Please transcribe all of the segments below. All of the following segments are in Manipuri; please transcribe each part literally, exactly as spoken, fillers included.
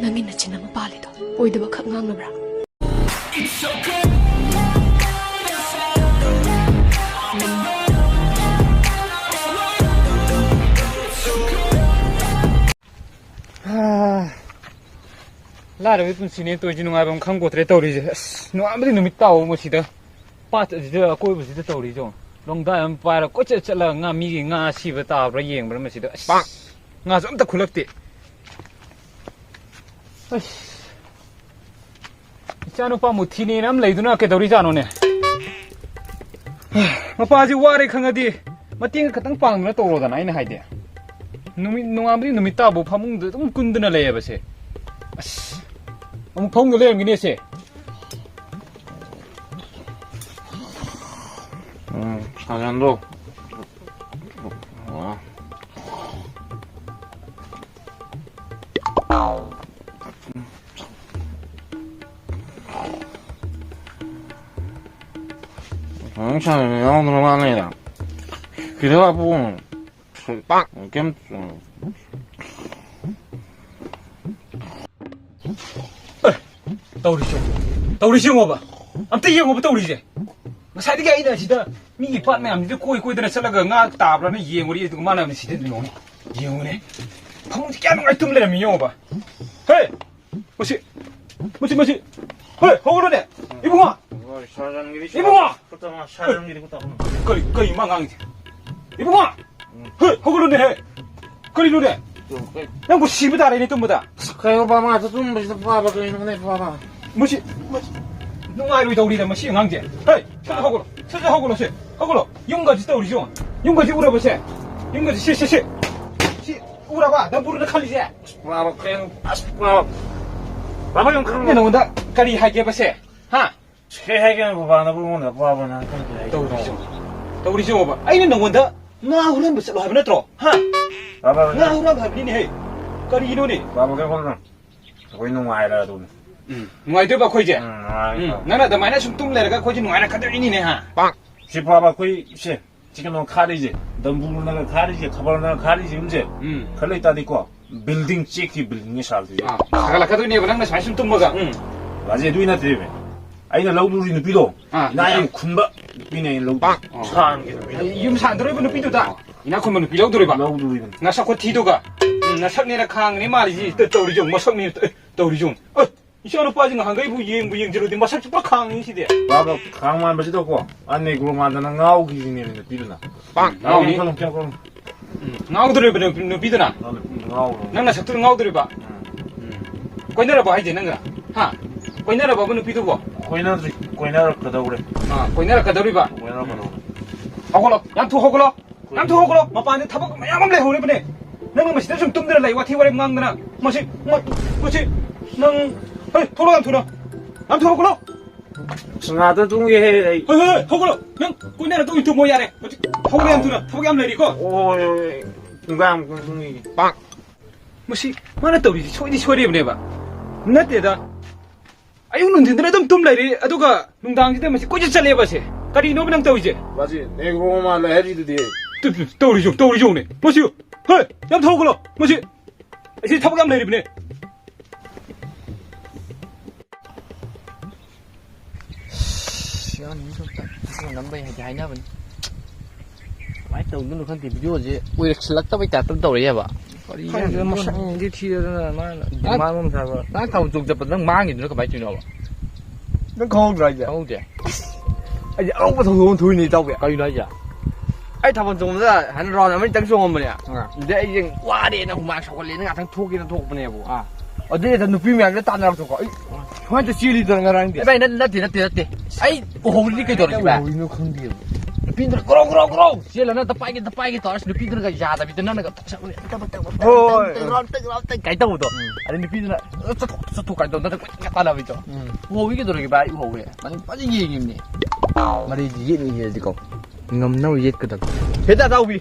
ꯅꯪꯒꯤ ꯅꯆꯤꯟ ꯑꯃ ꯄꯥꯜꯂꯤꯗꯣ ꯑꯣꯏꯗꯕ ꯈꯛ ꯉꯥꯡꯅꯕ꯭ꯔꯥ? ꯂꯥꯏꯔꯕꯒꯤ ꯄꯨꯟꯁꯤꯅꯦ ꯇꯧꯔꯤꯁꯦ, ꯅꯨꯡꯉꯥꯏꯕ ꯑꯃ ꯈꯪꯄꯣꯠꯇ꯭ꯔꯦ ꯇꯧꯔꯤꯁꯦ꯫ ꯑꯁ, ꯅꯣꯡꯉꯥꯟꯕꯗꯤ ꯅꯨꯃꯤꯠ ꯇꯥꯕ ꯃꯁꯤꯗ, ꯄꯥꯠ ꯑꯁꯤꯗ ꯑꯀꯣꯏꯕꯁꯤꯗ ꯇꯧꯔꯤꯁꯦ ꯌꯦꯡꯉꯣ꯫ ꯂꯣꯡꯗꯥꯏ ꯑꯃ ꯄꯥꯏꯔ ꯀꯣꯏꯆꯠ ꯆꯠꯂꯒ ꯉꯥ, ꯃꯤꯒꯤ ꯉꯥ ꯁꯤꯕ ꯇꯥꯕ꯭ꯔꯥ ꯌꯦꯡꯕ꯭ꯔꯥ ꯃꯁꯤꯗ꯫ ꯑꯁ, ꯉꯥꯁꯨ ꯑꯝꯇ ꯈꯨꯠꯂꯛꯇꯦ꯫ ꯑꯁ, ꯏꯆꯥꯅꯨꯄꯥ ꯃꯨꯊꯤꯅꯦꯅ ꯑꯃ ꯂꯩꯗꯨꯅ ꯀꯩꯗꯧꯔꯤꯖꯥꯠꯅꯣꯅꯦ? ꯃꯄꯥꯁꯤ ꯋꯥꯔꯦ ꯈꯪꯉꯗꯤ ꯃꯇꯦꯡ ꯈꯛꯇꯪ ꯄꯥꯡꯗꯅ ꯇꯧꯔꯣꯗꯅ ꯑꯩꯅ ꯍꯥꯏꯗꯤ꯫ ꯅꯨꯃꯤꯠ ꯅꯣꯡꯉꯥꯟꯕꯗꯒꯤ ꯅꯨꯃꯤꯠ ꯇꯥꯕꯨ ꯐꯃꯨꯡꯗ ꯑꯗꯨꯝ ꯀꯨꯟꯗꯨꯅ ꯂꯩꯌꯦꯕꯁꯦ꯫ ꯑꯁ, ꯑꯃꯨꯛ ꯐꯃꯨꯡꯗ ꯂꯩꯔꯝꯒꯤꯅꯦ ꯁꯦ꯫ ꯎꯝ, ꯁꯥꯖꯟꯗꯣ꯫ ꯋꯥ꯫ ꯅꯪ ꯁꯥꯟꯅꯕ ꯌꯥꯎꯗ꯭ꯔ ꯃꯥꯜꯂꯦꯗ꯫ ꯈꯤꯇꯪ ꯍꯥꯞꯄꯛꯑꯣ꯫ ꯄꯥꯛ꯫ ꯀꯩꯝ꯫ ꯑꯦ, ꯇꯧꯔꯤꯁꯦ, ꯇꯧꯔꯤꯁꯦ ꯌꯦꯡꯉꯣꯕ, ꯑꯝꯇ ꯌꯦꯡꯉꯣꯕ ꯇꯧꯔꯤꯁꯦ꯫ ꯉꯁꯥꯏꯗꯒꯤ ꯑꯩꯅ ꯁꯤꯗ ꯃꯤꯒꯤ ꯄꯥꯠ ꯃꯌꯥꯝꯁꯤꯗ ꯀꯣꯏ ꯀꯣꯏꯗꯅ ꯆꯠꯂꯒ ꯉꯥ ꯇꯥꯕ꯭ꯔꯥꯅ ꯌꯦꯡꯉꯨꯔꯤ, ꯑꯗꯨꯒ ꯃꯥꯅ ꯁꯤꯗ ꯌꯦꯡꯉꯨꯅꯦ, ꯌꯦꯡꯉꯨꯅꯦ, ꯐꯃꯨꯡꯁꯦ ꯀꯌꯥ ꯅꯨꯡꯉꯥꯏ ꯇꯨꯝ ꯂꯩꯔꯝꯃꯤ ꯌꯦꯡꯉꯣꯕ꯫ ꯍꯦ, ꯃꯁꯤ, ꯃꯁꯤ, ꯃꯁꯤ꯫ ꯍꯣꯏ, ꯍꯧꯒꯠꯂꯣꯅꯦ, ꯏꯕꯨꯡꯉꯣ꯫ ꯍꯣꯏ, ꯁꯥꯖꯟꯒꯤꯗꯤ ꯏꯕꯨꯡꯉꯣ! ꯈꯨꯠꯇ ꯃꯥ ꯁꯥꯖꯟꯒꯤꯗꯤ ꯈꯨꯠꯇ ꯃꯥ꯫ ꯀꯔꯤ, ꯀꯔꯤ ꯃꯥ ꯉꯥꯡꯉꯤꯁꯦ? ꯏꯕꯨꯡꯉꯣ! ꯍꯣꯏ, ꯍꯧꯒꯠꯂꯣꯅꯦ, ꯍꯦ꯫ ꯀꯔꯤꯅꯣꯅꯦ? ꯀꯩ-, ꯅꯪꯕꯨ ꯁꯤꯕ ꯇꯥꯔꯦꯅꯦ ꯇꯨꯝꯕꯗ꯫ ꯀꯩꯅꯣ, ꯕꯥ, ꯃꯥ ꯇꯨꯝꯕꯁꯤꯗ ꯄꯥꯕ ꯀꯩꯅꯣꯅꯦ, ꯕꯥ, ꯃꯥ? ꯃꯁꯤ, ꯃꯁꯤ ꯅꯨꯡꯉꯥꯏꯔꯣꯏꯗꯧꯔꯤꯗ, ꯃꯁꯤ ꯑꯉꯥꯡꯁꯦ꯫ ꯍꯦ, ꯁꯠ ꯁꯠ ꯍꯧꯒꯠꯂꯣ, ꯁꯠ ꯁꯠ ꯍꯧꯒꯠꯂꯣ, ꯁꯦ꯫ ꯍꯧꯒꯠꯂꯣ꯫ ꯌꯨꯝꯒꯁꯤ ꯇꯧꯔꯤꯁꯦ ꯌꯦꯡꯉꯣ꯫ ꯌꯨꯝꯒꯁꯤ ꯎꯔꯕ, ꯁꯦ? ꯌꯨꯝꯒꯁꯤ, ꯁꯤ, ꯁꯤ, ꯁꯤ꯫ ꯁꯤ ꯎꯔꯕ? ꯗꯝꯕꯨꯔꯨꯅ ꯈꯜꯂꯤꯁꯦ꯫ ꯄꯥꯕ ꯀꯩꯅꯣ, ꯑꯁ, ꯄꯥꯕ꯫ ꯕꯥꯕꯥ ꯌꯥꯝ ꯈꯪꯉꯦ꯫ ꯑꯩꯅ ꯅꯉꯣꯟꯗ ꯀꯔꯤ ꯍꯥꯏꯒꯦꯕ ꯁꯦ? ꯍꯥ? ꯀꯩ ꯍꯥꯏꯒꯦ ꯕꯕꯥꯅꯕꯨ ꯑꯩꯉꯣꯟꯗ ꯄꯥꯕꯅ ꯀꯔꯤ ꯍꯥꯏꯒꯦ? ꯇꯧꯔꯤꯁꯦ ꯌꯦꯡꯉꯣ꯫ ꯇꯧꯔꯤꯁꯦ ꯌꯦꯡꯉꯣꯕ꯫ ꯑꯩꯅ ꯅꯉꯣꯟꯗ ꯉꯥ ꯍꯨꯔꯥꯟꯕ ꯆꯠꯂꯣ ꯍꯥꯏꯕ ꯅꯠꯇ꯭ꯔꯣ? ꯍꯥ? ꯕꯥꯕꯥ, ꯉꯥ ꯍꯨꯔꯥꯟꯕ ꯍꯥꯏꯕꯅꯤꯅꯦꯍꯦ꯫ ꯀꯔꯤꯅꯣꯅꯦ? ꯕꯥꯕꯥ, ꯀꯩ ꯍꯣꯠꯅ? ꯑꯩꯈꯣꯏ ꯅꯨꯡꯉꯥꯏꯔ ꯑꯗꯨꯅꯤ꯫ ꯎꯝ, ꯅꯨꯡꯉꯥꯏꯗꯣꯏꯕ ꯑꯩꯈꯣꯏꯁꯦ? ꯎꯝ, ꯅꯨꯡꯉꯥꯏꯔ ꯎꯝ, ꯑꯗꯨꯝ꯫ ꯅꯪꯅ ꯑꯗꯨꯃꯥꯏꯅ ꯁꯨꯝ ꯇꯨꯝ ꯂꯩꯔꯒ ꯑꯩꯈꯣꯏꯁꯦ ꯅꯨꯡꯉꯥꯏꯔꯛꯀꯗꯣꯏꯅꯤꯅꯦ, ꯍꯥ? ꯁꯤ ꯕꯥꯕꯥ, ꯑꯩꯈꯣꯏ ꯁꯦ, ꯁꯤ ꯀꯩꯅꯣ ꯈꯥꯔꯤꯁꯦ, ꯗꯝꯕꯨꯔꯅꯒ ꯈꯥꯔꯤꯁꯦ, ꯈꯕꯔꯅꯒ ꯈꯥꯔꯤꯁꯦ ꯌꯨꯝꯁꯦ, ꯎꯝ, ꯈꯔ ꯂꯩꯇꯥꯗꯤꯀꯣ, ꯕꯤꯜꯗꯤꯡ ꯆꯦꯛꯀꯤ ꯕꯤꯜꯗꯤꯡꯅꯦ ꯁꯥꯗꯣꯏꯁꯦ꯫ ꯑꯥ, ꯁꯥꯒꯠꯂꯛꯀꯗꯣꯏꯅꯦꯕ ꯅꯪꯅ ꯁꯨꯃꯥꯏꯅ ꯁꯨꯝ ꯇꯨꯝꯃꯒ꯫ ꯎꯝ꯫ ꯕꯥꯖꯤ, ꯑꯗꯨꯏ ꯅꯠꯇꯦꯃꯦ꯫ ꯑꯩꯅ ꯂꯧꯗꯣꯔꯤ ꯅꯨꯄꯤꯗꯣ, ꯑꯥ, ꯏꯅꯥ ꯌꯥꯝ ꯈꯨꯟꯕ ꯅꯨꯄꯤꯅꯦ ꯑꯩꯅ ꯂꯧꯗꯣꯏ꯫ ꯑꯣ꯫ ꯁꯥꯟꯒꯤ ꯅꯨꯄꯤꯗꯣ꯫ ꯌꯨꯝ ꯁꯥꯟꯗꯧꯔꯤꯕ ꯅꯨꯄꯤꯗꯨꯗ ꯏꯅꯥ ꯈꯨꯟꯕ ꯅꯨꯄꯤ ꯂꯧꯗꯣꯔꯤꯕ? ꯂꯧꯗꯣꯔꯤꯕꯅꯤ꯫ ꯅꯁꯛ ꯈꯨꯊꯤꯗꯨꯒ꯫ ꯎꯝ, ꯅꯁꯛꯅꯦꯅ ꯈꯥꯡꯉꯅꯤ ꯃꯥꯜꯂꯤꯁꯤ꯫ ꯇ-, ꯇꯧꯔꯤꯁꯤ ꯌꯦꯡꯉꯨ, ꯃꯁꯛꯅꯦ꯫ ꯑꯦ, ꯇꯧꯔꯤꯁꯤ ꯌꯦꯡꯉꯨ꯫ ꯑꯦ, ꯏꯆꯥ ꯅꯨꯄꯥꯁꯤ ꯉꯍꯥꯟꯈꯩꯕꯨ ꯌꯦꯡꯕꯨ ꯌꯦꯡꯖꯔꯨꯗꯤ ꯃꯁꯛꯁꯨ ꯄꯨꯔꯥ ꯈꯥꯡꯉꯤ ꯁꯤꯗꯤ꯫ ꯕꯥꯕ, ꯈꯥꯡ ꯃꯥꯟꯕꯁꯤꯗꯀꯣ, ꯑ, ꯅꯦꯒ꯭ꯔꯣ ꯃꯥꯟꯗꯅ ꯉꯥꯎꯈꯤꯁꯤꯅꯦꯕ ꯅꯨꯄꯤꯗꯨꯅ꯫ ꯉꯥꯎꯅꯤ꯫ ꯀꯌꯥꯝ ꯀꯌꯥꯝ ꯀꯌꯥꯝ꯫ ꯎꯝ, ꯉꯥꯎꯗꯣꯔꯤꯕ ꯅꯨꯄꯤ-, ꯅꯨꯄꯤꯗꯨꯅ? ꯑ, ꯅꯨꯄꯤꯗꯨ ꯉꯥꯎꯔꯣ꯫ ꯅꯪ ꯅꯁꯛꯇꯨꯗ ꯉꯥꯎꯗꯣꯔꯤꯕ? ꯎꯝ꯫ ꯎꯝ꯫ ꯀꯣꯏꯅꯔꯕꯣ ꯍꯥꯏꯁꯦ ꯅꯪꯒ? ꯍꯥ? ꯀꯣꯏꯅꯔꯕꯣ ꯅꯨꯄꯤꯗꯨꯕꯣ? ꯀꯣꯏꯅꯗ꯭ꯔꯤ, ꯀꯣꯏꯅꯔꯛꯀꯗꯧꯔꯦ꯫ ꯑꯥ, ꯀꯣꯏꯅꯔꯛꯀꯗꯧꯔꯤꯕ? ꯀꯣꯏꯅꯔꯛꯀꯗꯧꯔꯦ꯫ ꯍꯧꯒꯠꯂꯣ, ꯌꯥꯝ ꯊꯨ ꯍꯧꯒꯠꯂꯣ꯫ ꯌꯥꯝ ꯊꯨ ꯍꯧꯒꯠꯂꯣ, ꯃꯄꯥꯟꯗ ꯊꯕꯛ ꯃꯌꯥꯝ ꯑꯃ ꯂꯩꯍꯧꯔꯤꯕꯅꯦ꯫ ꯅꯪꯅ ꯃꯁꯤꯗ ꯁꯨꯝ ꯇꯨꯝꯗꯅ ꯂꯩ, ꯋꯥꯊꯤ ꯋꯥꯔꯦꯝ ꯉꯥꯡꯗꯅ꯫ ꯃꯁꯤ, ꯃ-, ꯃꯁꯤ, ꯅꯪ, ꯍꯩ, ꯊꯣꯛꯂꯛꯑꯣ ꯌꯥꯝ ꯊꯨꯅ꯫ ꯌꯥꯝ ꯊꯨ ꯍꯧꯒꯠꯂꯣ꯫ ꯉꯥꯛꯇ ꯇꯨꯝꯒꯦ ꯑꯩ꯫ ꯍꯣꯏ, ꯍꯣꯏ, ꯍꯣꯏ, ꯍꯧꯒꯠꯂꯣ꯫ ꯅꯪ ꯀꯣꯏꯅꯔ ꯇꯨꯝ ꯇꯨꯝꯃꯣ ꯌꯥꯔꯦ꯫ ꯍꯧꯖꯤꯛ ꯍꯧꯒꯠꯂꯣ ꯌꯥꯝ ꯊꯨꯅ, ꯊꯕꯛ ꯌꯥꯝ ꯂꯩꯔꯤꯀꯣ꯫ ꯍꯣꯏ, ꯍꯣꯏ, ꯍꯣꯏ꯫ ꯄꯨꯡꯈꯥꯏꯃꯨꯛꯇꯪ ꯇꯨꯝꯒꯤꯒꯦ꯫ ꯃꯁꯤ, ꯃꯥꯅ ꯇꯧꯔꯤꯁꯤ ꯁꯣꯏꯗꯤ ꯁꯣꯏꯔꯤꯕꯅꯦꯕ꯫ ꯅꯠꯇꯦꯗ꯫ ꯑꯌꯨꯛ ꯅꯨꯡꯊꯤꯟꯗꯅ ꯑꯗꯨꯝ ꯇꯨꯝ ꯂꯩꯔꯤ, ꯑꯗꯨꯒ ꯅꯨꯡꯗꯥꯡꯁꯤꯗ ꯃꯁꯤ ꯀꯣꯏꯆꯠ ꯆꯠꯂꯦꯕ ꯁꯦ꯫ ꯀꯔꯤꯅꯣꯕ ꯅꯪ ꯇꯧꯔꯤꯁꯦ? ꯃꯥꯁꯤ ꯅꯦꯒ꯭ꯔꯣ ꯃꯥꯜꯂꯦ ꯍꯥꯏꯔꯤꯗꯨꯗꯤ꯫ Two, two, ꯇꯧꯔꯤꯁꯨ, ꯇꯧꯔꯤꯁꯨꯅꯦ꯫ ꯃꯁꯤ, ꯍꯦ, ꯌꯥꯝ ꯊꯧꯒꯠꯂꯣ꯫ ꯃꯁꯤ, ꯑꯩꯁꯤ ꯊꯕꯛ ꯌꯥꯝ ꯂꯩꯔꯤꯕꯅꯦ꯫ ꯌꯥꯅꯤ, ꯅꯝꯕꯩ ꯍꯥꯏꯗꯤ ꯍꯥꯏꯅꯕꯅꯤ꯫ ꯀꯃꯥꯏꯅ ꯇꯧꯗꯣꯏꯅꯣ ꯈꯪꯗꯦ, ꯚꯤꯗꯤꯑꯣꯁꯦ ꯑꯣꯏꯔꯛꯁꯤꯜꯂꯛꯇꯕꯩ ꯇꯥꯏꯞꯇ ꯇꯧꯔꯛꯑꯦꯕ꯫ ꯀꯔꯤ ꯈꯪꯗꯦ, ꯍꯥꯏꯅꯣ? ꯃꯁꯛ ꯌꯦꯡꯒꯦ ꯊꯤꯗꯅ ꯃꯥꯅ ꯅꯪ ꯗꯤꯃꯥꯟ ꯑꯃ ꯁꯥꯕ꯫ ꯅꯪ ꯊꯥꯕꯜ ꯆꯣꯡ ꯆꯠꯄꯗ ꯅꯪ ꯃꯥꯡꯉꯤꯗꯨꯅ ꯀꯃꯥꯏꯅ ꯇꯧꯔꯤꯅꯣꯕ? ꯅꯪ ꯈꯪꯍꯧꯗ꯭ꯔꯣ ꯍꯥꯏꯁꯦ? ꯈꯪꯍꯧꯗꯦ꯫ ꯑꯩꯁꯦ ꯑꯉꯧꯕ ꯊꯧꯗꯣꯛ ꯑꯃ ꯊꯣꯛꯏꯅꯦ, ꯏꯇꯥꯎꯕꯤ꯫ ꯀꯩꯅꯣ ꯍꯥꯏꯁꯦ? ꯑꯩ ꯊꯥꯕꯜ ꯆꯣꯡꯕꯗ ꯍꯥꯟꯅ ꯔꯥꯎꯟ ꯑꯃꯅꯤꯇꯪ ꯆꯣꯡꯉꯝꯕꯅꯦ꯫ ꯑꯥ꯫ ꯑꯗꯩ ꯑꯩꯁꯦ ꯋꯥꯔꯦꯅ ꯍꯨꯃꯥꯡ ꯁꯧꯒꯠꯂꯦꯅ ꯉꯥꯛꯇꯪ ꯊꯣꯛꯀꯦꯅ ꯊꯣꯛꯄꯅꯦꯕ꯫ ꯑꯥ꯫ ꯑꯗꯨꯗꯩ ꯍꯦꯛꯇ ꯅꯨꯄꯤ ꯃꯌꯥꯝꯁꯦ ꯇꯥꯟꯅꯔꯛꯇꯀꯣ꯫ ꯑꯩ ꯁꯨꯃꯥꯏꯅ ꯆꯦꯜꯂꯤꯗꯅ ꯉꯔꯥꯡꯗꯤ꯫ ꯚꯥꯏ, ꯅꯠ-, ꯅꯠꯇꯦ, ꯅꯠꯇꯦ, ꯅꯠꯇꯦ꯫ ꯑꯩ ꯎꯍꯧꯔꯤꯗꯤ ꯀꯩꯗꯧꯔꯒꯦ, ꯚꯥꯏ? ꯎꯍꯧꯔꯤꯅꯣ ꯈꯪꯗꯦꯕ꯫ ꯅꯨꯄꯤꯗꯨꯅ ꯒ꯭ꯔꯣ, ꯒ꯭ꯔꯣ, ꯒ꯭ꯔꯣ ꯆꯦꯜꯂ ꯅꯪ ꯇꯞꯄꯥꯏꯒꯦ, ꯇꯞꯄꯥꯏꯒꯦ ꯇꯧꯔ, ꯑꯁ, ꯅꯨꯄꯤꯗꯨꯅꯒ ꯌꯥꯗꯕꯤꯗ ꯅꯪꯅꯒ ꯇꯛ ꯁꯛ ꯇꯛ ꯇꯛ ꯇꯛ ꯍꯣꯏ꯫ ꯇꯛ ꯇꯛ ꯇꯛ ꯇꯛ ꯀꯥꯏ ꯇꯧꯕꯗꯣ꯫ ꯎꯝ꯫ ꯑꯗꯩ ꯅꯨꯄꯤꯗꯨꯅ, "ꯑ, ꯆꯠꯊꯣꯛ, ꯆꯠꯊꯣꯛ" ꯀꯥꯏ ꯇꯧꯗꯅ ꯀꯣꯏꯆꯠ ꯇꯥꯟꯅꯕꯤꯗꯣ꯫ ꯎꯝ꯫ ꯎꯍꯧꯋꯤ ꯀꯩꯗꯧꯔꯒꯦ, ꯚꯥꯏ? ꯎꯍꯧꯋꯦ꯫ ꯃꯅꯤꯡ ꯐꯖꯅ ꯌꯦꯡꯉꯤꯕꯅꯦ꯫ ꯃꯔꯩꯗꯤ ꯌꯦꯠꯅꯤ ꯍꯦꯔꯗꯤꯀꯣ꯫ ꯉꯝꯅꯕ ꯌꯦꯠꯀꯗꯕ꯫ ꯍꯦ, ꯇꯥ ꯇꯥꯎꯕꯤ꯫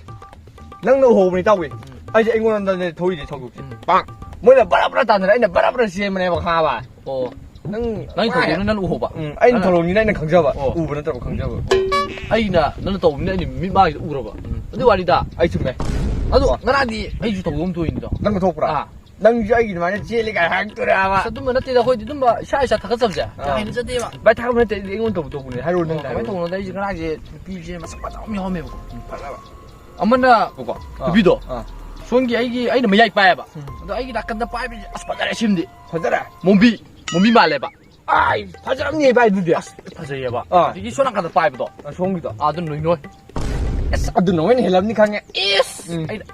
ꯅꯪꯅ ꯎꯍꯧꯕꯅꯤ, ꯇꯥꯎꯕꯤ꯫ ꯎꯝ꯫ ꯑꯩꯁꯦ ꯑꯩꯉꯣꯟꯗꯅꯦ ꯊꯧꯔꯤꯁꯦ ꯊꯧꯗꯣꯛꯁꯦ꯫ ꯎꯝ꯫ ꯄꯥꯛ! ꯃꯣꯏꯅ ꯕꯔꯥ ꯕꯔꯥ ꯇꯥꯟꯅꯔꯦ, ꯑꯩꯅ ꯕꯔꯥ ꯕꯔꯥ ꯆꯦꯟꯕꯅꯦꯕ, ꯈꯪꯉꯕ? ꯑꯣ꯫ ꯅꯪ ꯅꯪ ꯊꯧꯗꯣꯛꯅ ꯅꯪ ꯎꯍꯧꯕ? ꯎꯝ, ꯑꯩꯅ ꯅꯪꯅ ꯊꯧꯗꯣꯛꯅꯤꯅ ꯑꯩꯅ ꯈꯪꯖꯕ꯫ ꯑꯣ꯫ ꯎꯕ ꯅꯠꯇꯕ ꯈꯪꯖꯕ꯫ ꯑꯩꯅ ꯅꯪꯅ ꯇꯧꯕꯅꯤꯅ ꯑꯩꯅ ꯃꯤꯠ ꯃꯥꯒꯤꯗ ꯎꯔꯕ? ꯎꯝ꯫ ꯑꯗꯨ ꯋꯥꯔꯤꯗ꯫ ꯑꯩ ꯆꯨꯝꯃꯦ꯫ ꯑꯗꯣ ꯉꯔꯥꯡꯗꯤ ꯑꯩꯁꯨ ꯊꯧꯗꯣꯛ ꯑꯃ ꯊꯣꯛꯏꯅꯤꯗꯣ꯫ ꯅꯪ ꯊꯣꯛꯄ꯭ꯔꯥ? ꯑꯥ꯫ ꯅꯪꯁꯨ ꯑꯩꯒꯤ ꯑꯗꯨꯃꯥꯏꯅ ꯆꯦꯜꯂꯤ ꯀꯥꯏ ꯍꯥꯏꯔꯛꯇꯣꯔꯦ ꯍꯥꯏꯕ꯫ ꯑꯁ, ꯑꯗꯨꯝꯕ ꯅꯠꯇꯦꯗ, ꯑꯩꯈꯣꯏꯗꯤ ꯑꯗꯨꯝꯕ ꯏꯁꯥ ꯏꯁꯥ ꯊꯥꯒꯠꯆꯕꯁꯦ ꯀꯥ ꯑꯥ꯫ ꯍꯦꯟꯅ ꯆꯠꯇꯦꯕ꯫ ꯚꯥꯏ, ꯊꯥꯒꯠꯄ ꯅꯠꯇꯦ, ꯑꯩꯉꯣꯟꯗ ꯇꯧꯕ ꯇꯧꯕꯅꯦ꯫ ꯍꯥꯏꯔꯣ ꯅꯪ ꯑꯣ, ꯀꯃꯥꯏꯅ ꯍꯥꯏꯔꯣ꯫ ꯇꯧꯕꯅꯣꯗ, ꯑꯩꯁꯦ ꯉꯔꯥꯡꯁꯦ ꯅꯨꯄꯤꯁꯦ ꯃꯁꯛ ꯐꯖꯕ ꯑꯃ ꯌꯥꯎꯔꯝꯃꯦꯕꯀꯣ꯫ ꯎꯝ, ꯐꯖꯕ꯫ ꯑꯃꯅ ꯀꯣ, ꯑꯥ꯫ ꯅꯨꯄꯤꯗꯣ ꯑꯥ꯫ ꯁꯣꯝꯒꯤ ꯑꯩꯒꯤ, ꯑꯩꯅ ꯃꯌꯥꯏ ꯄꯥꯏꯌꯦꯕ꯫ ꯎꯝ꯫ ꯑꯗꯣ ꯑꯩꯒꯤ ꯅꯥꯀꯟꯗ ꯄꯥꯏꯕꯁꯦ ꯑꯁ ꯐꯖꯔꯦ ꯁꯤꯝꯗꯤ꯫ ꯐꯖꯔꯦ? ꯃꯣꯝꯕꯤ, ꯃꯣꯝꯕꯤ ꯃꯥꯜꯂꯦꯕ꯫ ꯑꯥꯏ, ꯐꯖꯔꯝꯅꯤ ꯚꯥꯏ ꯑꯗꯨꯗꯤ꯫ ꯑꯁ, ꯐꯖꯩꯌꯦꯕ꯫ ꯑꯥ꯫ ꯑꯗꯒꯤ ꯁꯣꯝ ꯅꯥꯀꯟꯗ ꯄꯥꯏꯕꯗꯣ꯫ ꯑꯁꯣꯝꯒꯤꯗꯣ꯫ ꯑꯥ, ꯑꯗꯨ ꯅꯣꯏ ꯅꯣꯏ꯫ ꯑꯁ, ꯑꯗꯨ ꯅꯣꯏꯅ ꯍꯦꯜꯂꯝꯅꯤ ꯈꯪꯉꯦ꯫ ꯏꯁ! ꯎꯝ꯫ ꯑꯩꯅ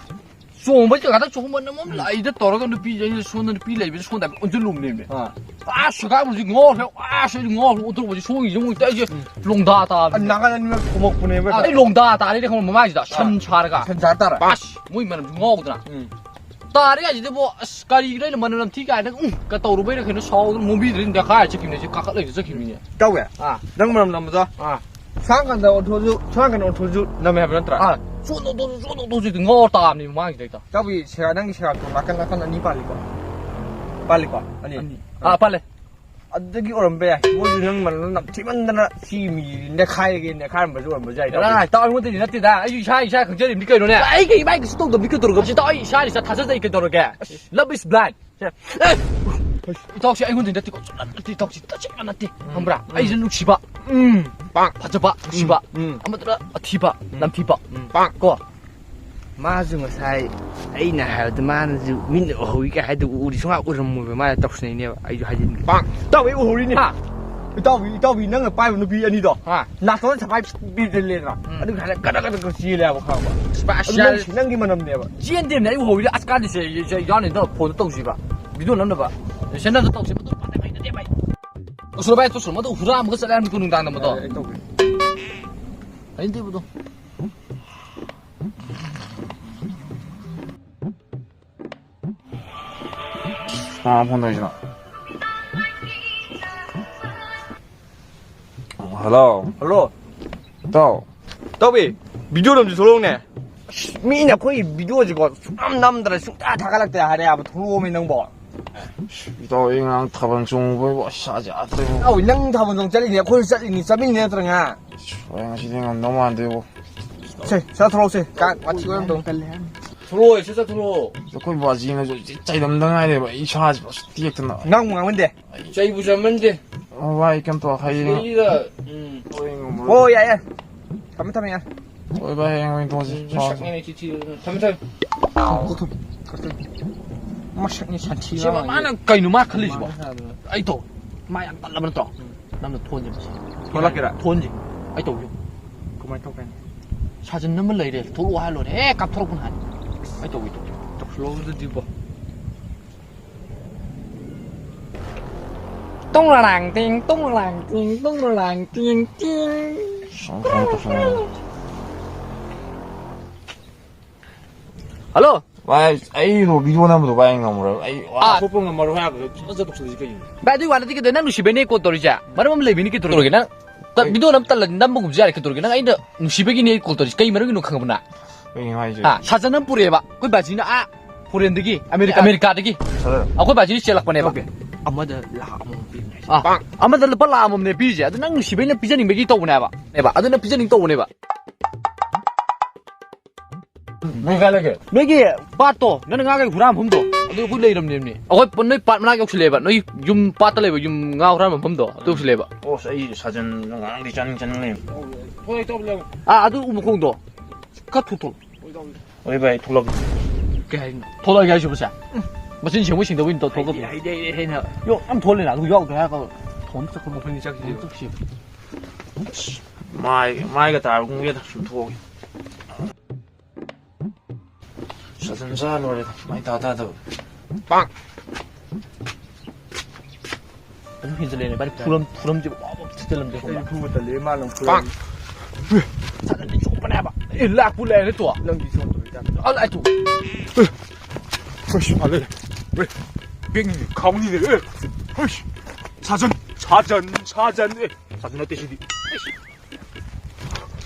ꯆꯣꯡꯕ ꯖꯒꯥꯗ ꯆꯣꯡꯕ ꯅꯃꯝ ꯎꯝ꯫ ꯂꯥꯏꯗ ꯇꯧꯔꯒ ꯅꯨꯄꯤꯁꯦ ꯑꯩꯅ ꯁꯣꯝꯗ ꯅꯨꯄꯤ ꯂꯩꯕꯁꯦ ꯁꯣꯝꯗ ꯑꯣꯟꯁꯤꯜꯂꯨꯕꯅꯦꯃꯦ꯫ ꯑꯥ꯫ ꯑꯥ, ꯁꯒꯥꯕꯁꯤ ꯉꯥꯎꯈ꯭ꯔꯦ꯫ ꯑꯥ, ꯁꯤ ꯉꯥꯎꯈ꯭ꯔꯦ꯫ ꯑꯣꯟꯊꯣꯔꯛꯄꯁꯤ ꯁꯣꯝꯒꯤꯁꯦ ꯑꯃꯨꯛ ꯇꯧꯔꯤꯁꯦ ꯎꯝ꯫ ꯂꯣꯡꯗꯥ ꯑ, ꯇꯥꯕꯅꯦ꯫ ꯅꯥꯀꯟ ꯑꯅꯤꯃꯛ ꯈꯨꯝꯃꯛꯄꯅꯦꯕ꯫ ꯑꯥ, ꯑꯩ ꯂꯣꯡꯗꯥ ꯇꯥꯔꯦꯅꯦ ꯈꯪꯕ꯭ꯔ ꯃꯃꯥꯏꯁꯤꯗ ꯁꯟ ꯑꯥ꯫ ꯁꯥꯔꯒ꯫ ꯁꯟ ꯁꯥꯔ ꯇꯥꯔꯦ꯫ ꯑꯁ, ꯃꯣꯏ ꯃꯅꯝꯁꯨ ꯉꯥꯎꯗꯅ꯫ ꯎꯝ꯫ ꯇꯥꯔꯦ ꯍꯥꯏꯁꯤꯗꯕꯨ ꯑꯁ ꯀꯔꯤꯒꯤꯅꯣ ꯑꯩꯅ ꯃꯅꯝ ꯅꯝꯊꯤ ꯀꯥꯏꯅ ꯎꯝ ꯀ ꯇꯧꯔꯨꯕꯩꯅ ꯀꯩꯅꯣ ꯁꯥꯎꯗꯅ ꯃꯣꯝꯕꯤꯗꯨꯗ ꯅꯦꯈꯥꯏꯔ ꯆꯠꯈꯤꯕꯅꯦ꯫ ꯑꯩꯁꯦ ꯀꯥꯈꯠꯂꯒ ꯆꯠꯈꯤꯕꯅꯤꯅꯦ꯫ ꯇꯧꯋꯦ? ꯑꯥ꯫ ꯅꯪ ꯃꯅꯝ ꯅꯝꯕꯗꯣ? ꯑꯥ꯫ ꯁꯥꯡ ꯀꯥꯟꯗ ꯑꯣꯟꯊꯣꯛꯑꯁꯨ, ꯁꯥꯡ ꯀꯥꯟꯗ ꯑꯣꯟꯊꯣꯛꯑꯁꯨ ꯅꯝꯃꯦ ꯍꯥꯏꯕ ꯅꯠꯇ꯭ꯔꯥ? ꯑꯥ꯫ ꯁꯣꯟ ꯑꯣꯟꯊꯣꯛꯑꯁꯨ, ꯁꯣꯟ ꯑꯣꯟꯊꯣꯛꯑꯁꯨ ꯉꯥꯎꯔ ꯇꯥꯕꯅꯤ ꯃꯃꯥꯡꯁꯤꯗ ꯍꯦꯛꯇ꯫ ꯏꯇꯥꯎꯕꯤ, ꯁꯦꯒꯥ-, ꯅꯪꯒꯤ ꯁꯦꯒꯥꯛꯇꯣ ꯅꯥꯀꯟ, ꯅꯥꯀꯟ ꯑꯅꯤ ꯄꯥꯜꯂꯤꯀꯣ? ꯄꯥꯜꯂꯤꯀꯣ? ꯑꯅꯤ? ꯑꯅꯤ꯫ ꯑꯥ, ꯄꯥꯜꯂꯦ꯫ ꯑꯗꯨꯗꯒꯤ ꯑꯣꯏꯔꯝꯕ ꯌꯥꯏ꯫ ꯃꯣꯏꯁꯨ ꯅꯪ ꯃꯅꯝ ꯅꯝꯊꯤꯃꯟꯗꯅ ꯁꯤ ꯃꯤ ꯅꯦꯈꯥꯏꯔꯒꯦ, ꯅꯦꯈꯥꯏꯔꯝꯕꯁꯨ ꯑꯣꯏꯔꯝꯕꯁꯨ ꯌꯥꯏ, ꯏꯇꯥꯎꯕꯤ꯫ ꯀꯗꯥꯏ? ꯏꯇꯥꯎ ꯑꯩꯉꯣꯟꯗꯗꯤ ꯅꯠꯇꯦꯗ꯫ ꯑꯩꯁꯨ ꯏꯁꯥ, ꯏꯁꯥ ꯈꯪꯖꯔꯤꯕꯅꯤ ꯀꯩꯅꯣꯅꯦ꯫ ꯑꯩ ꯀꯩ ꯏꯃꯥꯏ ꯀꯩꯁꯨ ꯇꯧꯗꯕꯅꯤ ꯀꯩꯗꯧꯔꯒꯦ? ꯑꯁꯤ ꯏꯇꯥꯎ ꯑꯩ ꯏꯁꯥꯅ ꯏꯁꯥ ꯊꯥꯖꯖꯩ ꯀꯩꯗꯧꯔꯒꯦ? Love is blind. ꯁꯦ꯫ ꯑꯦ! ꯏꯇꯥꯎꯁꯦ ꯑꯩꯉꯣꯟꯗ ꯅꯠꯇꯦꯀꯣ, ꯁꯨꯡꯅꯠ ꯅꯠꯇꯦ, ꯏꯇꯥꯎꯁꯦ ꯇꯁꯦꯡꯅ ꯅꯠꯇꯦ, ꯎꯝ꯫ ꯈꯪꯕ꯭ꯔꯥ? ꯎꯝ꯫ ꯑꯩꯁꯦ ꯅꯨꯡꯁꯤꯕ, ꯎꯝ꯫ ꯄꯥꯡ꯫ ꯐꯖꯕ, ꯎꯝ꯫ ꯅꯨꯡꯁꯤꯕ꯫ ꯎꯝ꯫ ꯑꯃꯗꯨꯅ ꯑꯊꯤꯕ, ꯎꯝ꯫ ꯄꯥꯡ꯫ ꯀꯣ? ꯃꯥꯁꯨ ꯉꯁꯥꯏ ꯑꯩꯅ ꯍꯥꯏꯕꯗ ꯃꯥꯅꯁꯨ ꯃꯤꯠꯅ ꯎꯍꯧꯏ ꯀꯥꯏ ꯍꯥꯏꯗꯣ ꯎꯗꯤ ꯁꯨꯡꯎ ꯎꯔꯝꯃꯣꯏꯕ, ꯃꯥꯅ ꯇꯧꯁꯟꯅꯩꯅꯦꯕ, ꯑꯩꯁꯨ ꯍꯥꯏꯖꯤꯟꯒꯦ꯫ ꯄꯥꯡ꯫ ꯏꯇꯥꯎꯕꯤ, ꯑꯩ ꯎꯍꯧꯔꯤꯅꯦ꯫ ꯍꯥ? ꯏꯇꯥꯎꯕꯤ, ꯏꯇꯥꯎꯕꯤ, ꯅꯪꯅ ꯄꯥꯏꯕ ꯅꯨꯄꯤ ꯑꯅꯤꯗꯣ꯫ ꯍꯥ? ꯅꯥꯇꯣꯟ ꯁꯐꯥꯏ ꯄꯤꯗ ꯂꯩꯗꯅ꯫ ꯎꯝ꯫ ꯑꯗꯨ ꯍꯥꯏꯅ ꯀꯗꯛ ꯀꯗꯛ ꯆꯦꯜꯂꯦ ꯍꯥꯏꯕ, ꯈꯪꯉꯕ? ꯑꯁ, ꯑꯗꯨ ꯌꯥꯔꯦ꯫ ꯅꯪ, ꯅꯪꯒꯤ ꯃꯅꯝꯅꯦꯕ꯫ ꯆꯦꯟꯗꯦꯅꯦ, ꯑꯩ ꯎꯍꯧꯔꯤꯗ꯫ ꯑꯁ, ꯀꯥꯟꯗꯦꯁꯦ, ꯑꯩ, ꯑꯩ ꯌꯥꯎꯅꯤ, ꯅꯪ ꯐꯣꯟꯗꯣ ꯇꯧꯁꯤꯕ꯫ ꯚꯤꯗꯤꯑꯣ ꯅꯝꯅꯕ꯫ ꯁꯦꯟꯗꯜꯗꯣ ꯇꯧꯁꯤ, ꯃꯗꯨ ꯄꯥꯟꯗ ꯍꯩꯅꯗꯦ, ꯚꯥꯏ꯫ ꯇꯧꯁꯤꯔꯣ, ꯚꯥꯏ, ꯇꯧꯁꯤꯔꯣ꯫ ꯃꯗꯨ ꯍꯨꯔꯥꯟꯕꯒ ꯆꯠꯂꯦ ꯍꯥꯏꯕꯅꯤꯀꯣ, ꯅꯨꯡꯗꯥꯡꯗ ꯃꯗꯣ꯫ ꯑꯩ ꯇꯧꯒꯦ꯫ ꯍꯩꯅꯗꯦꯕꯗꯣ꯫ ꯀꯅꯥꯅꯣ ꯐꯣꯟ ꯇꯧꯔꯤꯁꯤꯅ? ꯍꯜꯂꯣ꯫ ꯍꯜꯂꯣ꯫ ꯏꯇꯥꯎ꯫ ꯏꯇꯥꯎꯕꯤ, ꯚꯤꯗꯤꯑꯣ ꯅꯝꯁꯤ ꯊꯣꯛꯂꯛꯎꯅꯦ꯫ ꯑꯁ, ꯃꯤꯅ ꯑꯩꯈꯣꯏꯒꯤ ꯚꯤꯗꯤꯑꯣꯁꯤꯀꯣ ꯁꯨꯡꯅꯝ ꯅꯝꯗ꯭ꯔꯦ, ꯁꯨꯡꯊꯥ ꯊꯥꯒꯠꯂꯛꯇꯦ ꯍꯥꯏꯔꯦ ꯍꯥꯏꯕ, ꯊꯣꯛꯂꯛꯑꯣꯃꯤ ꯅꯪꯕꯣ꯫ ꯏꯇꯥꯎ, ꯑꯩ ꯉꯔꯥꯡ ꯊꯥꯕꯜ ꯆꯣꯡꯉꯨꯕꯩꯕꯣ, ꯑꯁ, ꯏꯁꯥꯁꯦ ꯌꯥꯗ꯭ꯔꯦꯕꯣ꯫ ꯏꯇꯥꯎ, ꯅꯪ ꯊꯥꯕꯜ ꯆꯣꯡ ꯆꯠꯂꯤꯅꯦ, ꯑꯩꯈꯣꯏꯁꯨ ꯆꯠꯂꯤꯅꯤ, ꯆꯠꯃꯤꯟꯅ ꯅꯠꯇ꯭ꯔ ꯉꯥ? ꯑꯁ, ꯑꯩ ꯉꯁꯤꯗꯤ ꯉꯝꯗꯧ ꯃꯥꯟꯗꯦꯕꯣ꯫ ꯁꯦ, ꯁꯠ ꯊꯣꯛꯂꯛꯑꯣꯁꯦ, ꯀꯥ-, ꯋꯥꯊꯤ ꯋꯥꯔꯦꯝ ꯇꯧ꯫ ꯇꯜꯂꯦ ꯍꯥꯏꯕꯅꯤ꯫ ꯊꯣꯛꯂꯛꯑꯣ, ꯁꯠ ꯁꯠ ꯊꯣꯛꯂꯛꯑꯣ꯫ ꯑꯩꯈꯣꯏ ꯕꯥꯖꯤꯅꯁꯨ ꯍꯧꯖꯤꯛ ꯆꯩꯔꯝꯗ ꯉꯥꯏꯔꯦꯕ, ꯑꯩ ꯏꯁꯥꯁꯦ ꯐꯖꯅ ꯇꯦꯛꯇꯅ꯫ ꯉꯥꯡꯕꯨ ꯉꯥꯡꯃꯟꯗꯦ꯫ ꯆꯩꯕꯨ ꯆꯥꯃꯟꯗꯦ꯫ ꯑꯣ, ꯚꯥꯏ, ꯀꯩꯝ ꯇꯧ, ꯍꯌꯦꯡ꯫ ꯁꯤꯗꯩꯁꯤꯗ, ꯎꯝ꯫ ꯍꯌꯦꯡ ꯉꯝꯃꯔꯣꯏ꯫ ꯍꯣꯏ, ꯌꯥꯏ, ꯌꯥꯏ꯫ ꯊꯝꯃꯦ, ꯊꯝꯃꯦ, ꯌꯥꯏ꯫ ꯍꯣꯏ, ꯚꯥꯏ, ꯍꯌꯦꯡ ꯑꯣꯏꯅ ꯇꯧꯁꯤ꯫ ꯎꯝ, ꯁꯥꯎꯔꯅꯨ꯫ ꯁꯛꯅꯦꯅꯦ, ꯊꯤ ꯊꯤ꯫ ꯊꯝꯃꯦ, ꯊꯝꯃꯦ꯫ ꯃꯁꯛꯅꯤ ꯁꯥꯊꯤ ꯁꯤ ꯃꯥ-, ꯃꯥꯅ ꯀꯩꯅꯣ ꯃꯥ ꯈꯜꯂꯤꯁꯤꯕꯣ? ꯃꯥꯅ ꯁꯥꯗꯅ꯫ ꯑꯩ ꯇꯧ꯫ ꯃꯥ ꯌꯥꯝ ꯇꯜꯂꯕ ꯅꯠꯇ꯭ꯔꯣ? ꯎꯝ꯫ ꯅꯝꯅ ꯊꯣꯟꯁꯦ ꯃꯁꯤ꯫ ꯊꯣꯛꯂꯛꯀꯦꯔꯥ? ꯊꯣꯟꯁꯦ꯫ ꯑꯩ ꯇꯧꯒꯦ꯫ ꯀꯃꯥꯏꯅ ꯇꯧꯒꯦ? ꯁꯥꯖꯟ ꯑꯃ ꯂꯩꯔꯦ꯫ ꯊꯣꯛꯂꯛꯑꯣ ꯍꯥꯏ ꯂꯣꯏꯔꯦ꯫ ꯑꯦ, ꯀꯥꯞꯊꯣꯔꯛꯄꯅ ꯍꯥꯟꯅ꯫ ꯑꯩ ꯇꯧꯒꯦ, ꯇꯧꯒꯦ꯫ ꯇꯧꯁꯜꯂꯣ ꯑꯗꯨꯗꯤꯕꯣ꯫ ꯇꯣꯡ ꯂꯥꯡ ꯇꯤꯡ, ꯇꯣꯡ ꯂꯥꯡ ꯇꯤꯡ, ꯇꯣꯡ ꯂꯥꯡ ꯇꯤꯡ, ꯇꯤꯡ꯫ ꯁꯨꯝ, ꯁꯨꯝ ꯇꯧꯁꯜꯂꯣ꯫ ꯍꯜꯂꯣ꯫ ꯚꯥꯏ, ꯑꯩ ꯔꯣꯕꯤꯗꯣ ꯅꯝꯕꯗꯣ ꯚꯥꯏ ꯉꯝꯃꯔꯣꯏ꯫ ꯑꯩ ꯋꯥ-, ꯑꯥ꯫ ꯊꯣꯛꯄ ꯉꯝꯃꯔꯣꯏ ꯍꯥꯏꯕꯗꯣ ꯐꯖꯅ ꯆꯠꯊꯣꯛꯁꯤꯜꯂꯁꯤ ꯀꯩꯅꯣ꯫ ꯚꯥꯏ, ꯑꯗꯨꯏ ꯋꯥ ꯅꯠꯇꯦ ꯀꯩꯗꯧꯔꯦ? ꯅꯪ ꯅꯨꯡꯁꯤꯕꯩꯅꯦ ꯀꯣꯜ ꯇꯧꯔꯤꯁꯦ꯫ ꯃꯔꯝ ꯑꯃ ꯂꯩꯕꯩꯅꯦ ꯀꯩꯗꯧꯔꯒꯦ? ꯅꯪ ꯀ-, ꯚꯤꯗꯤꯑꯣ ꯅꯝ ꯇꯜꯂꯗꯤ ꯅꯝꯕꯒꯨꯝꯕꯁꯨ ꯌꯥꯔꯦ ꯀꯩꯗꯧꯔꯒꯦ? ꯅꯪ ꯑꯩꯅ ꯅꯨꯡꯁꯤꯕꯒꯤꯅꯦ ꯀꯣꯜ ꯇꯧꯔꯤꯁꯦ꯫ ꯀꯩ ꯃꯔꯝꯒꯤꯅꯣ ꯈꯪꯉꯕ ꯅꯪ? ꯀꯩꯒꯤꯅꯣ ꯍꯥꯏꯁꯦ? ꯍꯥ? ꯁꯥꯖꯟ ꯑꯃ ꯄꯨꯔꯛꯑꯦꯕ ꯑꯩꯈꯣꯏ ꯕꯥꯖꯤꯅ ꯑꯥ ꯐꯣꯔꯦꯟꯗꯒꯤ, ꯑꯃꯦꯔꯤꯀꯥ, ꯑꯃꯦꯔꯤꯀꯥꯗꯒꯤ꯫ ꯁꯥꯖꯟ꯫ ꯑꯩꯈꯣꯏ ꯕꯥꯖꯤꯅ ꯆꯦꯜꯂꯛꯄꯅꯦꯕ꯫ ꯑꯃꯗ ꯂꯥꯈ ꯑꯃꯃꯝ ꯄꯤꯕꯅꯦ ꯍꯥꯏꯁꯦ꯫ ꯑꯥ, ꯑꯃꯗ ꯂꯨꯄꯥ ꯂꯥꯈ ꯑꯃꯃꯝꯅꯦ ꯄꯤꯔꯤꯁꯦ꯫ ꯑꯗꯨ ꯅꯪ ꯅꯨꯡꯁꯤꯕꯩꯅ ꯄꯤꯖꯅꯤꯡꯕꯒꯤ ꯇꯧꯕꯅꯦꯕ꯫ ꯅꯦꯕ꯫ ꯑꯗꯨꯅ ꯄꯤꯖꯅꯤꯡ ꯇꯧꯕꯅꯦꯕ꯫ ꯅꯣꯏ ꯀꯥꯏ ꯂꯩꯒꯦ? ꯅꯣꯏꯒꯤ ꯄꯥꯠꯇꯣ, ꯅꯪꯅ ꯉꯥ ꯀꯩ ꯍꯨꯔꯥꯟ ꯃꯐꯝꯗꯣ, ꯑꯗꯨ ꯑꯩꯈꯣꯏ ꯂꯩꯔꯝꯅꯦꯕꯅꯦ꯫ ꯑꯩꯈꯣꯏ ꯄ-, ꯅꯣꯏ ꯄꯥꯠ ꯃꯅꯥꯛ ꯌꯧꯁꯤꯜꯂꯛꯑꯦꯕ, ꯅꯣꯏ ꯌꯨꯝ ꯄꯥꯠꯇ ꯂꯩꯕ ꯌꯨꯝ ꯉꯥ ꯍꯨꯔꯥꯟ ꯃꯐꯝꯗꯣ, ꯑꯗꯨ ꯌꯧꯁꯤꯜꯂꯛꯑꯦꯕ꯫ ꯑꯣ, ꯑꯁ, ꯑꯩ ꯁꯥꯖꯟ ꯉꯔꯥꯡꯗꯤ ꯆꯥꯅꯤꯡ ꯆꯥꯅꯤꯡ ꯂꯩꯔꯝꯅꯦ꯫ ꯑꯥ, ꯑꯗꯨ ꯎ ꯃꯈꯣꯡꯗꯣ ꯈꯔ ꯊꯨꯛ ꯊꯣꯛꯂꯛꯑꯣ꯫ ꯍꯣꯏ ꯚꯥꯏ, ꯊꯣꯛꯂꯛꯀꯦ꯫ ꯀꯩ ꯍꯥꯏꯅꯣ? ꯊꯣꯛꯂꯛꯑꯒꯦ ꯍꯥꯏꯁꯤꯕꯣ ꯁꯦ? ꯃꯆꯤꯟ ꯁꯦꯡꯕ ꯁꯦꯡꯗꯕ ꯑꯣꯏꯅ ꯇꯧ-, ꯊꯣꯛꯂꯛꯀꯦ꯫ ꯍꯩꯗꯤ ꯍꯩꯗꯤ ꯍꯩꯅ꯫ ꯌꯣ, ꯌꯥꯝ ꯊꯣꯛꯂꯦꯅ, ꯑꯗꯨ ꯌꯥꯎꯗ꯭ꯔꯦ ꯍꯥꯏꯔꯒ ꯊꯣꯡ ꯆꯠꯈ꯭ꯔꯣ꯫ ꯃꯈꯣꯏꯅꯤ ꯆꯠꯈꯤꯁꯦ꯫ ꯆꯠꯈꯤꯁꯦ꯫ ꯃꯥꯏ, ꯃꯥꯏꯒ ꯇꯥꯔꯒꯨꯝꯒꯦꯗ ꯁꯨꯝ ꯊꯣꯛꯑꯒꯦ꯫ ꯁꯥꯖꯟ ꯆꯥ ꯂꯣꯏꯔꯦꯗ, ꯃꯥꯏ ꯇꯥ ꯇꯥꯗꯕ꯫ ꯄꯥꯛ! ꯑꯗꯨ ꯍꯦꯟꯖꯜꯂꯦꯅꯦ, ꯚꯥꯏ, ꯐꯨꯔꯝ-, ꯐꯨꯔꯝꯁꯦ ꯋꯥ ꯋꯥ ꯊꯤꯖꯤꯜꯂꯝꯁꯦ, ꯈꯪꯕ꯭ꯔꯥ? ꯑꯩ ꯐꯨꯕ ꯇꯜꯂꯦ, ꯃꯥ ꯂꯪ ꯐꯨꯔꯝ꯫ ꯄꯥꯛ! ꯁꯥꯖꯟꯗꯤ ꯆꯣꯞꯄꯅꯦꯕ꯫ ꯑꯦ, ꯂꯥꯛꯄꯨ ꯂꯥꯛꯑꯦꯅꯦ ꯇꯣ꯫ ꯅꯪꯗꯤ ꯆꯣꯞꯇꯕꯩ ꯇꯥꯏꯞꯇ꯫ ꯑ, ꯂꯥꯛꯑꯦ ꯇꯨ꯫ ꯑꯦ, ꯍꯣꯏ, ꯁꯤ ꯐꯥ ꯂꯩꯔꯦ꯫ ꯑꯦ, ꯕꯦꯡꯅꯤꯅꯦ, ꯈꯥꯎꯅꯤꯅꯦ, ꯑꯦ꯫ ꯍꯣꯏ, ꯁꯥꯖꯟ, ꯁꯥꯖꯟ, ꯁꯥꯖꯟ, ꯑꯦ, ꯁꯥꯖꯟ ꯅꯠꯇꯦ ꯁꯤꯗꯤ꯫ ꯑꯦ,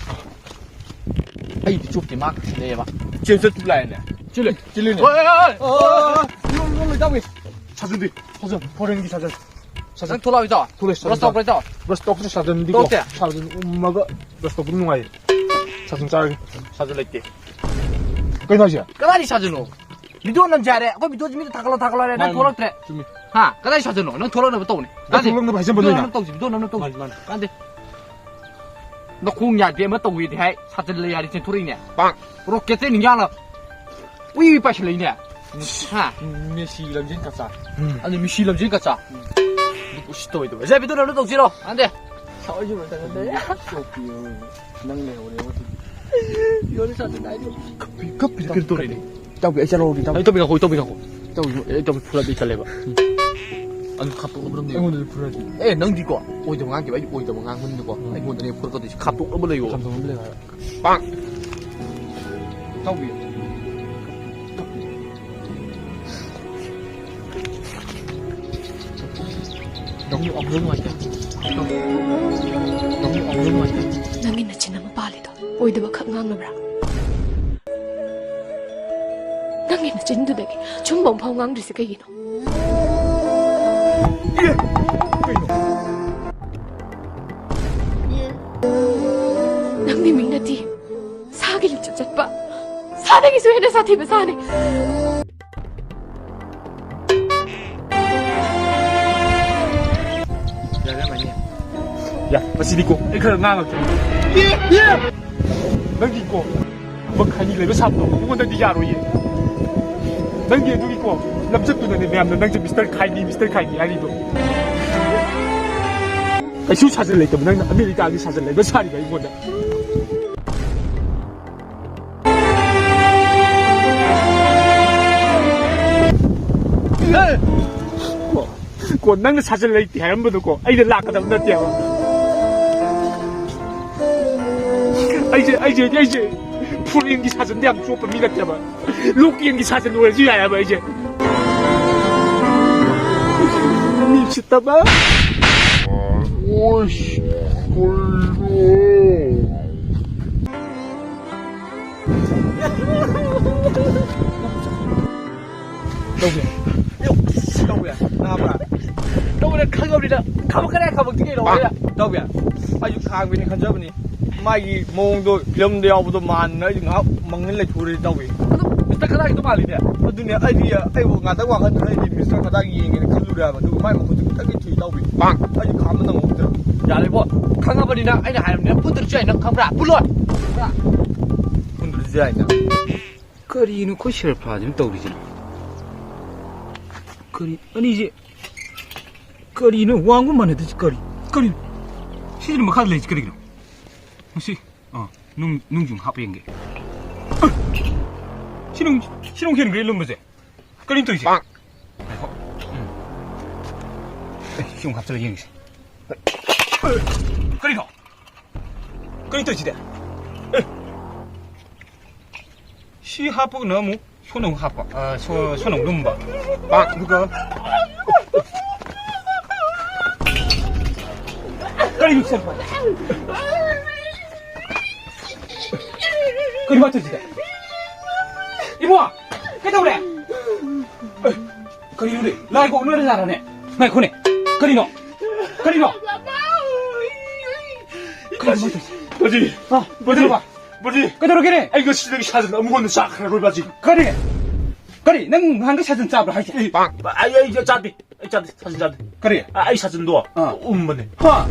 ꯑꯩꯗꯤ ꯆꯣꯞꯇꯦ, ꯃꯥ ꯈꯛꯇꯅꯦꯕ꯫ ꯆꯦꯟ ꯆꯠ ꯇꯨ ꯂꯥꯛꯑꯦꯅꯦ꯫ ꯆꯦꯜꯂꯦ, ꯆꯦꯜꯂꯦꯅꯦ꯫ ꯍꯣꯏ, ꯍꯣꯏ, ꯍꯣꯏ꯫ ꯑꯣ, ꯑꯣ, ꯑꯣ, ꯌꯨꯝ, ꯌꯨꯝ ꯂꯩꯇꯥꯃꯤ꯫ ꯁꯥꯖꯟꯗꯤ? ꯁꯥꯖꯟ, ꯐꯣꯔꯦꯟꯒꯤ ꯁꯥꯖꯟ꯫ ꯁꯥꯖꯟ ꯊꯣꯛꯂꯛꯑꯣ, ꯏꯇꯥꯎ꯫ ꯊꯣꯛꯂꯛꯑꯦ, ꯁꯥꯖꯟ ꯕ꯭ꯔꯁ ꯇꯧꯔꯛꯄ꯭ꯔꯥ, ꯏꯇꯥꯎ? ꯕ꯭ꯔꯁ ꯇꯧꯔꯛꯇ꯭ꯔꯤ, ꯁꯥꯖꯟꯗꯤꯀꯣ꯫ ꯇꯧꯔꯛꯇꯦ? ꯁꯥꯖꯟ ꯎꯝꯃꯒ ꯕ꯭ꯔꯁ ꯇꯧꯕ ꯅꯨꯡꯉꯥꯏꯌꯦ꯫ ꯁꯥꯖꯟ ꯆꯥꯔꯒꯦ꯫ ꯁꯥꯖꯟ ꯂꯩꯇꯦ꯫ ꯀꯩꯅꯣ ꯍꯥꯏꯁꯦ? ꯀꯗꯥꯏꯗ ꯁꯥꯖꯅꯣ? ꯚꯤꯗꯤꯑꯣ ꯅꯝꯖꯦ ꯍꯥꯏꯔꯦ꯫ ꯑꯩꯈꯣꯏ ꯚꯤꯗꯤꯑꯣꯁꯤ ꯃꯤꯗ ꯊꯥꯒꯠꯂꯣ, ꯊꯥꯒꯠꯂꯣ ꯍꯥꯏꯔꯦ꯫ ꯅꯪ ꯃꯥꯅꯤ, ꯊꯣꯛꯂꯛꯇ꯭ꯔꯦ꯫ ꯆꯨꯝꯃꯤ꯫ ꯍꯥ? ꯀꯗꯥꯏ ꯁꯥꯖꯅꯣ? ꯅꯪ ꯊꯣꯛꯂꯛꯅꯕ ꯇꯧꯅꯤ꯫ ꯅꯪ ꯀꯥꯟꯗꯦ꯫ ꯊꯣꯛꯂꯛꯅꯕ ꯍꯥꯏꯖꯟꯕ ꯅꯣꯏꯅ? ꯅꯪ ꯇꯧꯁꯤ, ꯚꯤꯗꯤꯑꯣ ꯅꯝꯅꯕ ꯇꯧꯁꯤ꯫ ꯃꯥꯅꯤ, ꯃꯥꯅꯤ꯫ ꯀꯥꯟꯗꯦ꯫ ꯅꯈꯣꯡ ꯌꯥꯗꯦ ꯑꯃ ꯇꯧꯋꯦꯗꯤ ꯍꯥꯏ꯫ ꯁꯥꯖꯜꯂꯦ ꯌꯥꯔꯦ ꯆꯦꯟꯊꯣꯔꯛꯏꯅꯦ꯫ ꯄꯥꯡ꯫ ꯔꯣꯀꯦꯠꯁꯦ ꯅꯤꯡꯌꯥꯅ ꯎꯏ ꯎꯏ ꯄꯥꯏꯁꯤꯜꯂꯛꯏꯅꯦ꯫ ꯍꯥ? ꯃꯦꯁꯤ ꯂꯝꯖꯦꯟ ꯀꯆꯥ꯫ ꯎꯝ꯫ ꯑꯗꯨ ꯃꯦꯁꯤ ꯂꯝꯖꯦꯟ ꯀꯆꯥ꯫ ꯎꯝ꯫ ꯎꯁꯤꯠꯇꯧꯑꯣꯏꯗꯕ꯫ ꯁꯦ, ꯚꯤꯗꯤꯑꯣ ꯅꯝꯅꯕ ꯇꯧꯁꯤꯔꯣ? ꯀꯥꯟꯗꯦ꯫ ꯁꯥꯎꯏꯁꯨ ꯃꯊꯪ ꯅꯠꯇꯦ꯫ ꯆꯣꯞꯄꯤ, ꯅꯪ ꯂꯩꯍꯧꯔꯦ ꯉꯁꯤꯗꯤ꯫ ꯌꯣꯜꯂꯤ ꯁꯥꯇꯤꯟ ꯍꯥꯏꯗꯣ꯫ ꯀꯞꯄꯤ, ꯀꯞꯄꯤ, ꯀꯞꯄꯤ, ꯀꯞꯄꯤ꯫ ꯇꯧꯕꯤ, ꯑꯩ ꯆꯠꯂꯧꯔꯒꯦ, ꯏꯇꯥꯎꯕꯤ꯫ ꯑꯩ ꯇꯧꯕꯤ ꯉꯥꯏꯈꯣ, ꯑꯩ ꯇꯧꯕꯤ ꯉꯥꯏꯈꯣ꯫ ꯏꯇꯥꯎꯕꯤ, ꯑꯩ ꯇꯧꯕꯤ ꯐꯨꯔꯗꯤ ꯆꯠꯂꯦꯕ꯫ ꯎꯝ꯫ ꯑꯗꯨ ꯈꯥꯞꯇꯣꯛꯅꯕ ꯅꯝꯅꯦꯕ꯫ ꯑꯩꯉꯣꯟꯗꯁꯨ ꯐꯨꯔꯗꯤ꯫ ꯑꯦ, ꯅꯪꯗꯤꯀꯣ, ꯑꯣꯏꯗꯕ ꯉꯥꯡꯗꯦꯕ, ꯑꯩꯗꯤ ꯑꯣꯏꯗꯕ ꯉꯥꯡꯕꯅꯤꯅꯀꯣ꯫ ꯎꯝ꯫ ꯑꯩꯉꯣꯟꯗꯅꯦ ꯐꯨꯔꯛꯀꯗꯣꯏꯁꯦ, ꯈꯥꯞꯇꯣꯛꯅꯕ ꯂꯩꯌꯣ꯫ ꯈꯥꯞꯇꯣꯛꯅꯕ ꯂꯩꯌꯣ ꯍꯥꯏꯕ꯫ ꯄꯥꯛ꯫ ꯏꯇꯥꯎꯕꯤ꯫ ꯅꯪꯒꯤ ꯅꯆꯤꯟ ꯑꯃ ꯄꯥꯜꯂꯤꯗꯣ ꯑꯣꯏꯗꯕ ꯈꯛ ꯉꯥꯡꯅꯕ꯭ꯔꯥ? ꯅꯪꯒꯤ ꯅꯆꯤꯟꯗꯨꯗꯒꯤ ꯑꯆꯨꯝꯕ ꯑꯃꯐꯥꯎ ꯉꯥꯡꯗ꯭ꯔꯤꯁꯦ ꯀꯩꯒꯤꯅꯣ? ꯅꯪꯗꯤ ꯃꯤ ꯅꯠꯇꯦ꯫ ꯁꯥꯒꯤ ꯂꯤꯆꯠ ꯆꯠꯄ, ꯁꯥꯗꯒꯤꯁꯨ ꯍꯦꯟꯅ ꯁꯥꯊꯤꯕ ꯁꯥꯅꯤ꯫ ꯌꯥꯔꯦ, ꯃꯥꯅꯤ꯫ ꯌꯥ, ꯃꯁꯤꯗꯤꯀꯣ, ꯑꯩ ꯈꯔ ꯉꯥꯡꯉꯛꯀꯦ꯫ ꯅꯪꯒꯤꯀꯣ, ꯃꯈꯥꯏꯅꯤ ꯂꯩꯕ ꯁꯥꯕꯗꯣ ꯑꯩꯉꯣꯟꯗꯗꯤ ꯌꯥꯔꯣꯏꯌꯦ꯫ ꯅꯪꯒꯤ ꯑꯗꯨꯒꯤꯀꯣ, ꯂꯝꯆꯠꯇꯨꯅꯅꯦ ꯃꯌꯥꯝꯅ ꯅꯪꯁꯦ ꯃꯤꯁꯇꯔ ꯈꯥꯏꯅꯤ, ꯃꯤꯁꯇꯔ ꯈꯥꯏꯅꯤ ꯍꯥꯏꯔꯤꯗꯣ꯫ ꯀꯩꯁꯨ ꯁꯥꯖꯜ ꯂꯩꯇꯕ ꯅꯪꯅ ꯑꯃꯦꯔꯤꯀꯥꯒꯤ ꯁꯥꯖꯜ ꯂꯩꯕ ꯁꯥꯔꯤꯕ ꯑꯩꯉꯣꯟꯗ꯫ ꯀꯣ, ꯀꯣ, ꯅꯪꯅ ꯁꯥꯖꯜ ꯂꯩꯇꯦ ꯍꯥꯏꯔꯝꯕꯗꯣꯀꯣ, ꯑꯩꯅ ꯂꯥꯛꯀꯗꯕ ꯅꯠꯇꯦꯕ꯫ ꯑꯩꯁꯦ, ꯑꯩꯁꯦ, ꯑꯩꯁꯦ ꯐꯣꯔꯦꯟꯒꯤ ꯁꯥꯖꯟꯗ ꯌꯥꯝ ꯆꯣꯞꯄ ꯃꯤ ꯅꯠꯇꯦꯕ꯫ ꯂꯣꯀꯦꯜꯒꯤ ꯁꯥꯖꯟ ꯑꯣꯏꯔꯁꯨ ꯌꯥꯏ ꯍꯥꯏꯕ ꯑꯩꯁꯦ꯫ ꯃꯤ ꯎꯁꯤꯠꯇꯕ꯫ ꯑꯣꯏꯁ, ꯀꯩꯅꯣ? ꯇꯧꯕ ꯌꯥꯏ꯫ ꯇꯧꯕ ꯌꯥꯏ꯫ ꯅꯥꯕ꯭ꯔꯥ? ꯇꯧꯕ ꯌꯥꯏ꯫ ꯈꯪꯉꯕꯅꯤꯅ ꯈꯥꯕꯛꯀꯅꯤ ꯍꯥꯏ ꯈꯥꯕꯛꯇꯤ ꯀꯩꯅꯣ? ꯇꯧꯕ ꯌꯥꯏ꯫ ꯑꯩꯁꯨ ꯈꯥꯡꯕꯅꯤ ꯈꯟꯖꯕꯅꯤ꯫ ꯃꯥꯒꯤ ꯃꯑꯣꯡꯗꯣ ꯐꯤꯂꯝꯗ ꯌꯥꯎꯕꯗꯣ ꯃꯥꯟꯅ ꯑꯩꯗꯤ ꯉꯥꯏꯍꯥꯛ ꯃꯪꯉ ꯂꯩꯊꯣꯛꯎꯔꯦ ꯏꯇꯥꯎꯕꯤ꯫ ꯑꯗꯨ ꯃꯤꯁꯇꯔ ꯈꯗꯥꯡꯒꯤꯗꯣ ꯃꯥꯜꯂꯤꯅꯦ꯫ ꯑꯗꯨꯅꯦ ꯑꯩꯗꯤ ꯑꯩꯕꯨ ꯉꯥꯛꯇꯪ ꯋꯥꯈꯜꯗꯨꯅ ꯑꯩꯗꯤ ꯃꯤꯁꯇꯔ ꯈꯗꯥꯡ ꯌꯦꯡꯒꯦꯅ ꯈꯜꯂꯨꯔꯦ ꯍꯥꯏꯕ, ꯑꯗꯨꯒ ꯃꯥꯏ ꯃꯈꯨꯠꯇꯨ ꯈꯤꯇꯪꯗꯤ ꯊꯨꯏ ꯏꯇꯥꯎꯕꯤ꯫ ꯄꯥꯡ! ꯑꯩꯗꯤ ꯈꯥꯝꯕ ꯅꯪꯍꯧꯗ꯭ꯔꯦ꯫ ꯌꯥꯔꯦꯕꯣ, ꯈꯪꯉꯕꯅꯤꯅ ꯑꯩꯅ ꯍꯥꯏꯔꯕꯅꯤꯅ ꯄꯨꯟꯗ꯭ꯔꯁꯨ ꯌꯥꯏ, ꯅꯪ ꯈꯪꯕ꯭ꯔꯥ? ꯄꯨꯜꯂꯣꯏ! ꯄꯨꯟꯗ꯭ꯔꯁꯨ ꯌꯥꯏꯅ꯫ ꯀꯔꯤꯅꯣ ꯑꯩꯈꯣꯏ ꯁꯦꯔꯐ꯭ꯔꯥꯁꯤꯅ ꯇꯧꯔꯤꯁꯤꯅ? ꯀꯔꯤ ꯑꯅꯤꯁꯦ? ꯀꯔꯤꯅꯣ ꯋꯥꯡꯕ ꯃꯥꯟꯅꯗ꯭ꯔꯤꯁꯤ? ꯀꯔꯤ? ꯀꯔꯤꯅꯣ? ꯁꯤꯁꯤꯅ ꯃꯈꯥꯗ ꯂꯩꯔꯤꯁꯤ ꯀꯔꯤꯒꯤꯅꯣ? ꯃꯁꯤ, ꯑꯥ, ꯅꯨꯡ, ꯅꯨꯡꯁꯨ ꯍꯥꯞꯄ ꯌꯦꯡꯒꯦ꯫ ꯑ! ꯁꯤ ꯅꯨꯡ, ꯁꯤ ꯅꯨꯡ ꯍꯦꯟꯈ꯭ꯔꯦ ꯂꯨꯝꯕꯁꯦ꯫ ꯀꯔꯤꯅꯣ ꯇꯧꯔꯤꯁꯦ? ꯉꯥꯏꯈꯣ꯫ ꯎꯝ꯫ ꯑꯦ, ꯁꯤ ꯑꯃꯨꯛ ꯍꯥꯞꯆꯤꯜꯂ ꯌꯦꯡꯒꯦꯁꯦ꯫ ꯀꯔꯤꯅꯣ? ꯀꯔꯤꯅꯣ ꯇꯧꯔꯤꯁꯤꯗꯤ? ꯑꯦ! ꯁꯤ ꯍꯥꯞꯄꯒꯅ ꯑꯃꯨꯛ ꯁꯣꯅ ꯑꯃꯨꯛ ꯍꯥꯞꯄ, ꯑ, ꯁꯣ-, ꯁꯣꯅ ꯑꯃꯨꯛ ꯂꯨꯝꯕ꯫ ꯄꯥꯛ! ꯑꯗꯨꯒ ꯀꯔꯤꯅꯣ ꯁꯦ? ꯀꯔꯤ ꯃꯥ ꯇꯧꯔꯤꯁꯤꯗꯤ? ꯏꯕꯨꯡꯉꯣ! ꯀꯩꯗꯧꯔꯦ? ꯑꯦ, ꯀꯔꯤꯅꯣꯅꯦ? ꯂꯥꯏ ꯀꯣꯛ ꯅꯣꯏꯅ ꯌꯥꯔꯅꯦ? ꯉꯥꯏꯈꯣꯅꯦ꯫ ꯀꯔꯤꯅꯣ? ꯀꯔꯤꯅꯣ? ꯀꯔꯤꯅꯣ ꯃꯥ ꯇꯧꯔꯤꯁꯦ? ꯕꯥꯖꯤ! ꯑꯥ, ꯕꯥꯖꯤ! ꯀꯩꯗꯧꯔꯕ? ꯕꯥꯖꯤ! ꯀꯩꯗꯧꯔꯒꯦꯅꯦ? ꯑꯩ ꯉꯁꯤꯗꯒꯤ ꯁꯥꯖꯟ ꯑꯃꯨꯛ ꯍꯟꯅ ꯆꯥꯈ꯭ꯔꯔꯣꯏ, ꯕꯥꯖꯤ꯫ ꯀꯔꯤ? ꯀꯔꯤ? ꯅꯪ ꯅꯍꯥꯟꯒꯩ ꯁꯥꯖꯟ ꯆꯥꯕ꯭ꯔꯥ ꯍꯥꯏꯁꯦ? ꯑꯦ, ꯑꯩ, ꯑꯩ ꯆꯥꯗꯦ꯫ ꯑꯩ ꯆꯥꯗꯦ, ꯁꯥꯖꯟ ꯆꯥꯗꯦ꯫ ꯀꯔꯤ? ꯑ-, ꯑꯩ ꯁꯥꯖꯟꯗꯣ ꯑꯥ꯫ ꯎꯝꯕꯅꯦ꯫ ꯍꯥ?